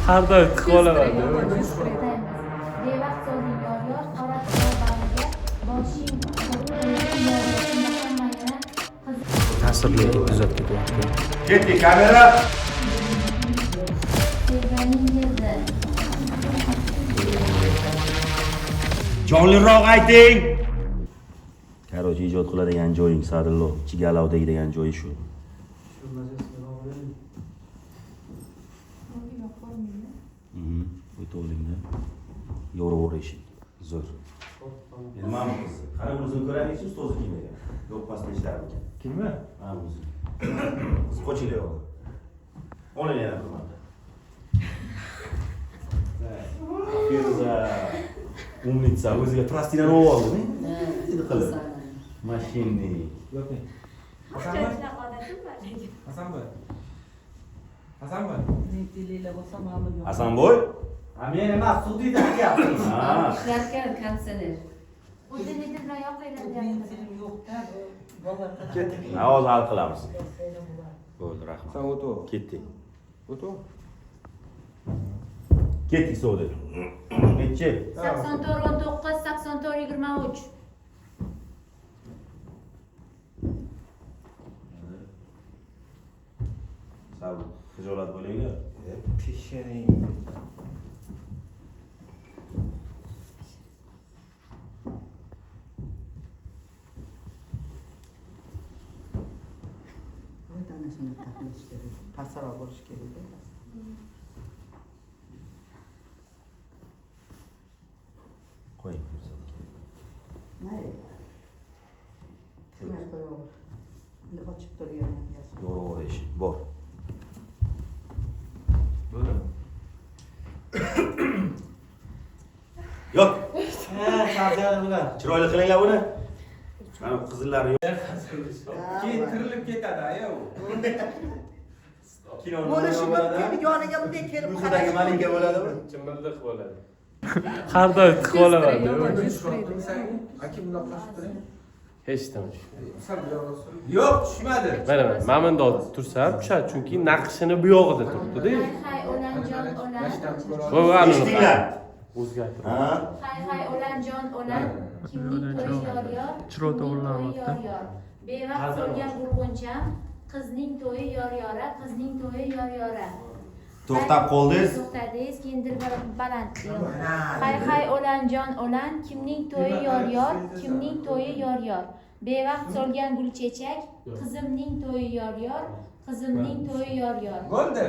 Har doim tiqib olaman. Bevaqt solding yor yor, qora tuproq bag'riga, boshing qo'ying yor yor, shunda hamma yana qiz Ta'sirli epizod ketyapti. Ketdik, kamera. Sevganing keldi. Jonliroq ayting. Короче, ijod qiladigan joying Sadillo, Chigalovdagi degan joyi shu. O'tovlingda yo'raver eshik. Zo'r. Endi mana bu qizni. Qara, o'zini ko'raylikchi, ustozi kim ekan. Yo'q, pastda ishlar ekan. Kimmi? Ha, o'zi. Qiz qochinglar yo'q. Oling yana bir marta. Feruza умница, o'ziga простыня ni olib oldi. Nima qilib? Mashinni. Yoping. Hasanboy? Hasanboy. Hasanboy. Hasanboy? Ha, men emas, sudiyda aytyapsiz. Ha. Ishlarkan konditsioner. O'zingiz bilan yoqinglar deyapti. Ketdik. Ha, hozir hal qilamiz. Bo'ldi, rahmat. Sen o'tur. Ketdik. O'tur. Ketdik sovda. Nechi? 84 19 84 23. Sal xijolat bo'linglar. Peshaning. Ana shuni taxlash kerak. Pastroq bo'lishi kerak. Qo'ying. Mayli. Tinmay qo'yaver. Endi ochib turgan. Yo'raver eshik. Bor. Bo'ldi. Yot. Ha, charchadi bular. Chiroyli qilinglar buni. Mana bu qizillarni yo'q. Keyin tirilib ketadi, aya u. Kino Bo'lishi mumkin, yoniga bunday kelib Uyqudagi malika bo'ladimi? Chimildiq bo'ladi. Har doim tiqib olaman. Aka, bundoq qochib turing. Hech tam. Sal bu yoqqa surib. Yo'q, tushmadi. Mana mana, mana bundoq tursam tushadi, chunki naqshini bu yog'ida turibdi-da. Hay hay o'lanjon o'lan. Voy, voy, Eshitdinglar. O'zgartirdi. Ha? Hay hay o'lanjon o'lan. Kimning to'yi yor yor? Chiroy Kimning to'yi to'g'rilanmoqda. yor yor? Bevaqt so'lgan gulg'uncham, qizning to'yi yor yora, qizning to'yi yor yora. To'xtab qoldingiz. To'xtadingiz, keyin dilbar baland. Hay hay o'lanjon o'lan, kimning to'yi yor yor, kimning to'yi yor yor. Bevaqt so'lgan gulchechak, qizimning to'yi yor yor, qizimning to'yi yor yor. Bo'ldi.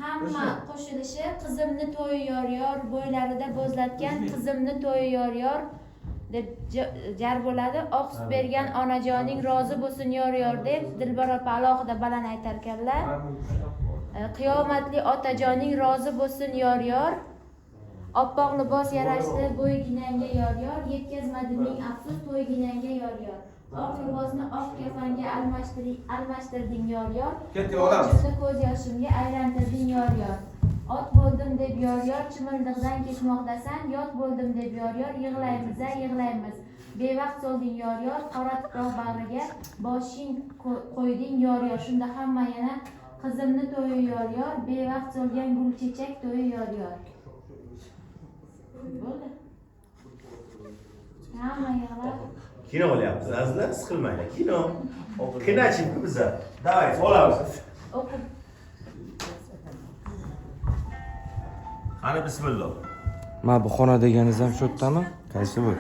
Hamma qo'shilishi qizimni to'yi yor yor, bo'ylarida bo'zlatgan qizimni to'yi yor yor deb jar bo'ladi. Oq sut bergan onajoning rozi bo'lsin yor yor deb Dilbar opa alohida baland aytar ekanlar. Qiyomatli otajoning rozi bo'lsin yor yor. Oppoq libos yarashdi bo'yginangga yor yor, yetkazmadi ming afsus to'yginangga yor yor. Oq libosni oq kafanga almashtirding yor yor. Ketdik, olamiz. Ko'zimni ko'z yoshimga aylantirding yor yor. Ot bo'ldim deb yor yor, chimildiqdan kechmoqdasan, yot bo'ldim deb yor yor, yig'laymiz a yig'laymiz. Bevaqt solding yor yor, qora tuproq bag'riga boshing qo'yding yor yor. Shunda hamma yana qizimni to'yi yor yor, bevaqt so'lgan gulchechak to'yi yor yor. Bo'ldi. Hamma yig'lab. Kino olyapmiz, azizlar, siqilmanglar. Kino. Kinochi biza. Давайте, olamiz. O'qib Qani bismillah. Mana bu xona deganingiz ham shu yerdami? Qaysi bu?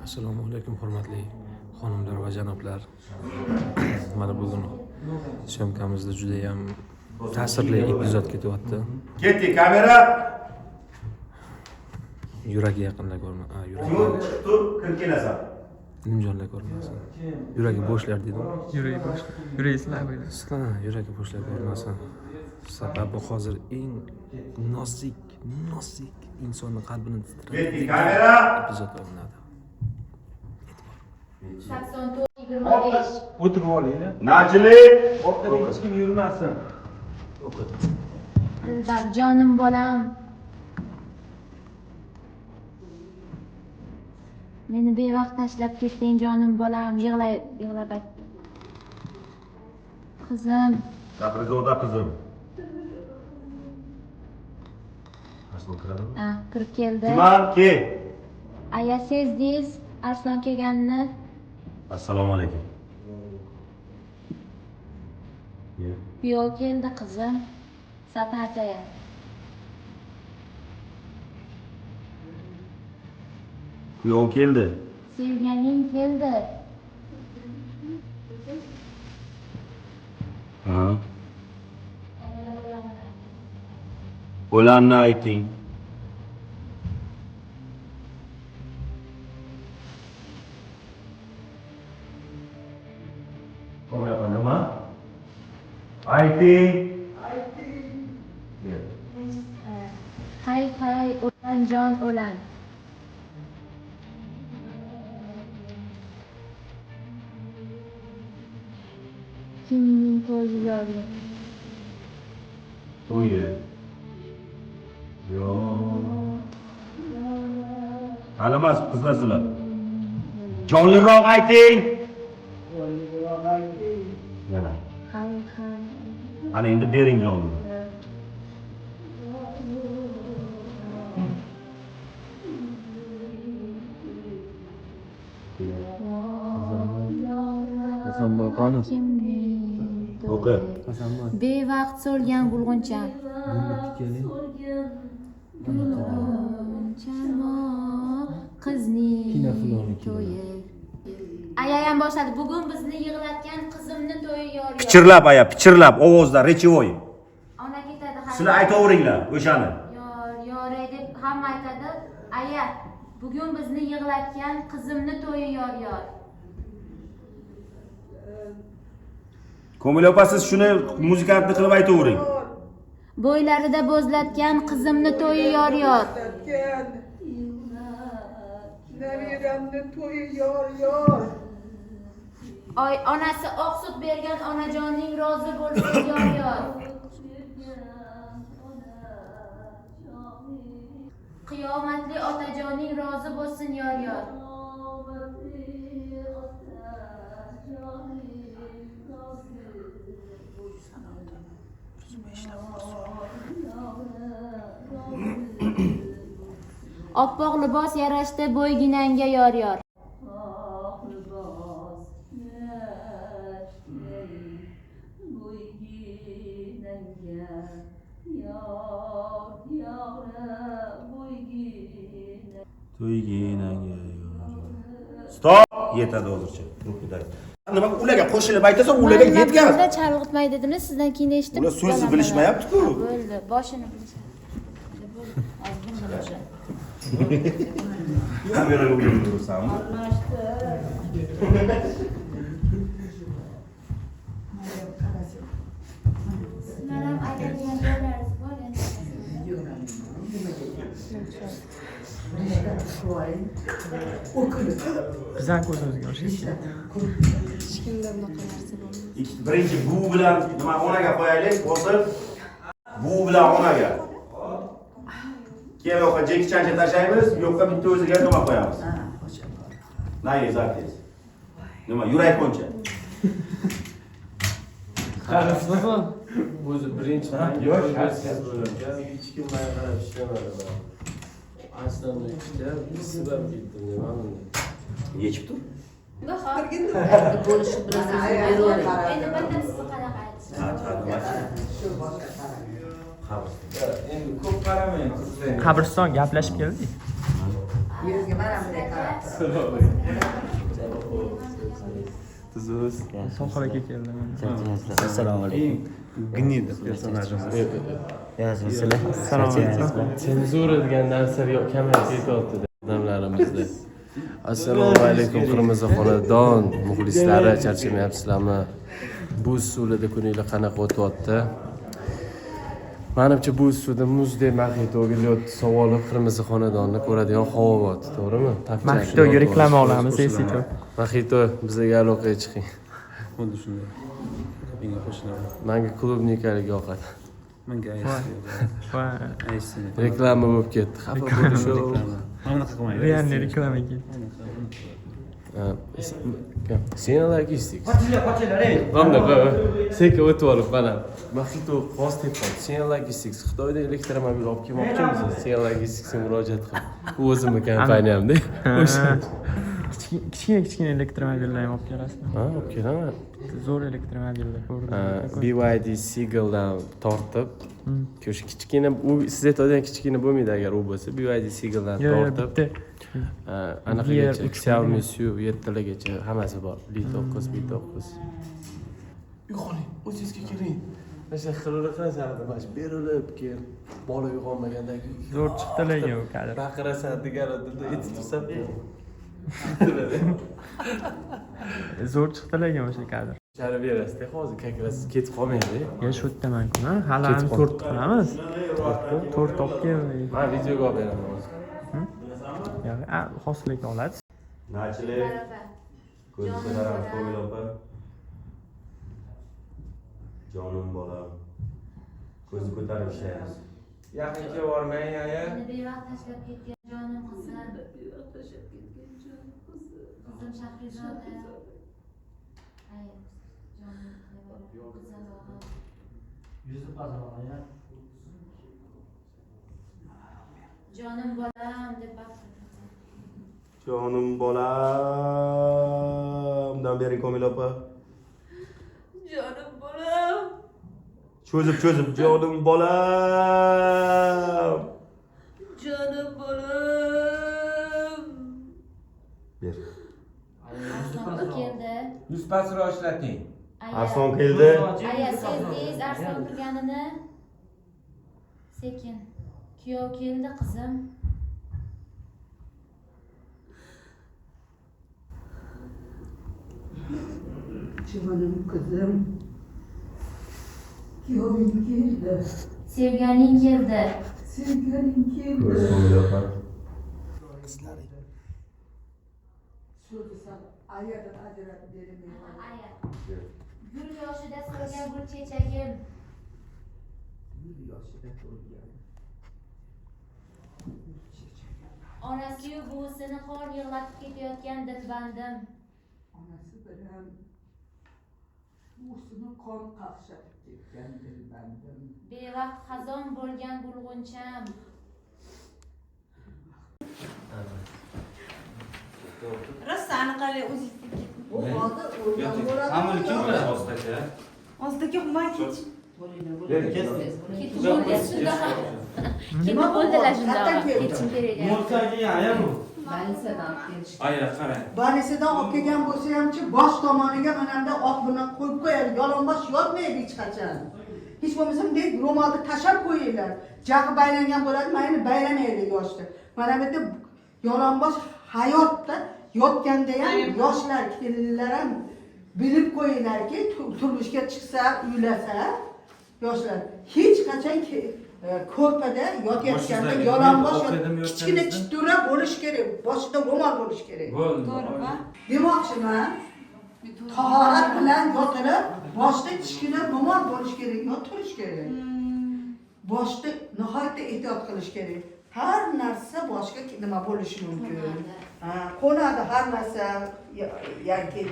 Assalomu alaykum hurmatli xonimlar va janoblar. Mana bugun syomkamizda juda ham ta'sirli epizod ketyapti. Ketdik, kamera. Yuragi yaqinda ko'rma, ha, yuragi Timur, chiqib tur, kirib kelasan. nimjonlar ko'rmasin. Yuragi bo'shlar dedim. Yuragi bo'sh. Yuragi слабый lar. Sizlar yuragi bo'shlar ko'rmasin. Sababi hozir eng nozik, nozik insonni qalbini Ketdik, titratadigan kamera. epizod olinadi. 84 25. O'tirib olinglar. Najli. Orqada hech kim yurmasin. Dilbar jonim bolam. Meni bevaqt tashlab ketding jonim bolam. Yig'lay yig'lab ayt. Qizim. Shahrizoda qizim. Arslon kiradimi? Ha, kirib keldi. Kimar ke. Aya, sezdingiz Arslon kelganini. Assalomu alaykum. Kuyov keldi qizim. Safar aya. Kuyov keldi. Sevganing keldi. Ha. O'lanni ayting. Nima? Ayting. Hay hay o'lanjon o'lan. Kimning to'yi yor yor. To'yi. Yo'q. Hali emas, qizlar sizlar. Jonliroq ayting. Yana. Hay hay. Ana endi bering jonini. Hasanboy qoni. Kimning O'qi. Hasanboy. Bevaqt so'lgan gulg'uncham. Gulg'uncham qizning to'yi. Ayayam boshladi. Bugun bizni yig'latgan qizimni to'yi yor yor. Pichirlab aya, pichirlab ovozda, rечевой. Ona ketadi. Sizlar aytaveringlar o'shani. Yor yor deb hamma aytadi. Aya, bugun bizni yig'latgan qizimni to'yi yor yor. Komila opa, siz shuni muzikantni qilib aytavering. Bo'ylarida bo'zlatgan qizimni to'yi yor yor. Nabiramni to'yi yor yor. Oy, onasi oq sut bergan onajonning rozi bo'lsin yor yor. Qiyomatli otajoning rozi bo'lsin yor yor. Oppoq libos yarashdi bo'yginangga yor yor. To'yginangga. Stop, yetadi hozircha. Nima ularga qo'shilib aytasan, ularga yetkaz. Bunda chalg'itmay dedimda, sizdan keyin eshitib. Ular so'zni bilishmayapti-ku. Bo'ldi, boshini bilishadi. Bo'ldi. Kameraga urilib tursanmi? Sizlar ham aytadigan joylaringiz bor endi. Bizdan ko'zimizga o'xshaydi. Hech kimda bunaqa narsa bo'lmaydi. Birinchi bu bilan nima onaga qo'yaylik, hozir bu bilan onaga. Keyin yo'qqa Jeki Chancha tashlaymiz, yo'qqa bitta o'ziga nima qo'yamiz. Nayiz artist. Nima yurak bo'yicha. O'zi birinchi Yo'q, hech kim menga qarab ishlamadi. Aslida ikkita isib ham ketdim deyman. Yechib tur. Bo'lishib bilan o'zim beravering. Endi bitta sizni qanaqa aytishadi? Endi ko'p qaramang qizlar. Qabriston gaplashib keldik. Yuzga mana bunday qarab. Tuzuz. Sohil aka keldi. Assalomu alaykum. Gnida personajimiz. Yaxshimisizlar? Assalomu alaykum. Senzura degan narsa yo'q, kamayib ketyapti odamlarimizda. Assalomu alaykum Qirmizi xonadon muxlislari, charchamayapsizlarmi? Bu suvlarda kuninglar qanaqa o'tyapti? Manimcha bu suvda muzdek maxitoga lyot savolib Qirmizi xonadonni ko'radigan havo bo'lyapti, to'g'rimi? Maxitoga reklama olamiz, esicho. Maxito bizga aloqaga chiqing. Xuddi shunday. Gapingga qo'shilaman. Menga klubnikalik yoqadi. Menga Voy. aysi. Reklama bo'lib ketdi. Xafa bo'lish yo'q. Reklama. Mana bunaqa qilmaydi. Realniy reklama ketdi. Siena Logistics. Mana sekin o'tib olib, mana Maxito qog'oz tepgan. Siena Logistics Xitoyda elektromobil olib kelmoqchimisiz? Siena Logisticsga murojaat qiling. Bu o'zimni kompaniyamda. O'sha. Kichkina kichkina elektromobillar ham olib kelasizmi? Ha, olib kelaman. Zo'r elektromobillar ko'rdim. BYD Seagull'dan tortib, o'sha kichkina, u siz aytadigan kichkina bo'lmaydi agar u bo'lsa, BYD Seagull'dan Yo'q, yo'q, tortib, bitta anaqagacha, Gear uch Xiaomi SUV 7 largacha hammasi bor. Li 9, B 9. Uyg'oning, o'zingizga keling. Mana shu xirora qilasan, mana shu berilib keyin bola uyg'onmagandan keyin Zo'r chiqdi lekin u kadr. Baqirasan degan aytib tursam. Zo'r chiqdi lekin o'sha kadr. Sharif berasizda hozir, как раз ketib qolmaydi. Ya shu yerdaman-ku, ha? Hali Ketib ham qoldi. to'rt qilamiz. To'rt olib keldik. Man videoga olib beraman hozir. Yo'q, a, hosil aka oladi. Начали. Barafa. Ko'z ko'taramiz, Komil opa. Jonim bolam. Ko'zni ko'tarib ishlaymiz. Yaqin kelib bormang, aya. Meni bevaqt tashlab ketgan jonim qizim. Qizim Shahrizoda. Ay, jonim qizalog'im. Yuzi pastroq ya. Jonim bolam deb baqirdi. Jonim bolam. Dam bering, Komil opa. Jonim bolam. Cho'zib, cho'zib, jonim bolam. Jonim bolam. Ber. Arslon keldi. Yuz pastroq ishlating. Aya. Arslon keldi. Aya, sezdingiz Arslon kirganini. Sekin. Kuyov keldi, qizim. Jonim qizim. Kuyoving keldi. Sevganing keldi. Sevganing keldi. Ko'z, Komil opa. So'zi sal ayadan ajratib bermayman. Aya. Gul yoshida so'lgan gul chechagim. Gul yoshida to'lgan. Onasiyu buvisini xor yig'latib ketayotgan dilbandim. Onasi bilan buvisini qon qaqshatib ketgan dilbandim. Bevaqt xazon bo'lgan gulg'uncham. Rosa anaqali o'zingizniki. Bu hozir o'lgan bo'ladi. Hamma kim qiladi hozir aka? Ozdagi man kech. Ketib bo'ldi shunda ham. Ketib bo'ldilar shunda ham. Ketishim kerak edi. Mo'rtdan kelgan aya bu. Aya, qarang. Banisadan olib kelgan bo'lsa hamchi, bosh tomoniga mana bunda oq buni qo'yib qo'yadi. Yalang'och yotmaydi hech qachon. Hech bo'lmasa bunday ro'molni tashlab qo'yinglar. Jag'i baylangan bo'ladi, mayli, baylamaydi yoshda. Mana bu yerda yalang'och hayotda yotganda ham yoshlar, kelinlar ham bilib qo'yinglarki, turmushga chiqsa, uylasa yoshlar hech qachon ko'rpada yotayotganda Boshingizda yalang'och o'q edim kichkina yotganingizda? chittura bo'lishi kerak, boshida ro'mol bo'lishi kerak. Bo'ldi. To'g'ri. Demoqchiman, tahorat bilan yotilib, boshda kichkina ro'mol bo'lishi kerak, yotirish kerak. Boshda nihoyatda ehtiyot qilish kerak. Har narsa boshga nima bo'lishi mumkin. Ha, qo'nadi har narsa yangi.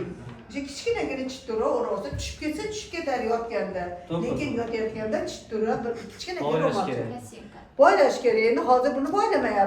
O'sha kichkinagina chittura o'rasa tushib ketsa, tushib ketadi yotganda. Lekin yotayotganda chittura bir kichkinagina Boylash ro'mol. kerak. Kosinka. Boylash kerak. Endi hozir buni boylamayapti.